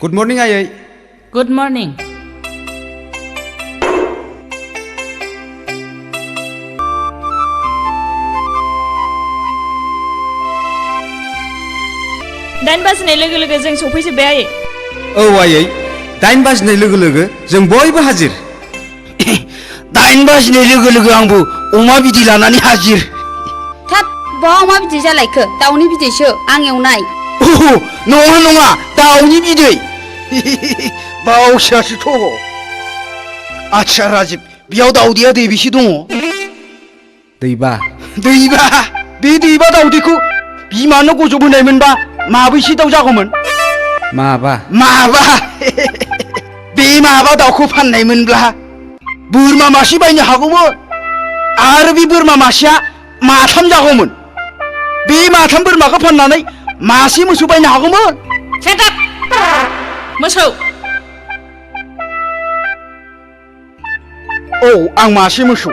Good morning आयै Good morning. दाइन बाजिनाय लोगो लोगो जों सफैजोब्बाय आयै औ आयै 8 बाजिनाय लोगो लोगो जों बयबो हाजिर 8 बाजिनाय लोगो लोगो आंबो अमा बिदै लानानै हाजिर थाब बहा अमा बिदै जालायखो दाउनि बिदैसो आं एवनाय नङा नङा दाउनि बिदै बावसासोथ' आच्छा राजिब बेयाव दाउदैया दैबेसे दङ दैबा बे दैबा दाउदैखौ बिमानो गजब होनायमोनबा माबैसे दाउ जागौमोन माबा बे माबा दाउखौ फाननायमोनब्ला बोरमा मासे बायनो हागौमोन आरो बे बोरमा मासेया माथाम जागौमोन बे माथाम बोरमाखौ फाननानै मासे मोसौ बायनो हागौमोन Shut up! मोसौ औ आं मासे मोसौ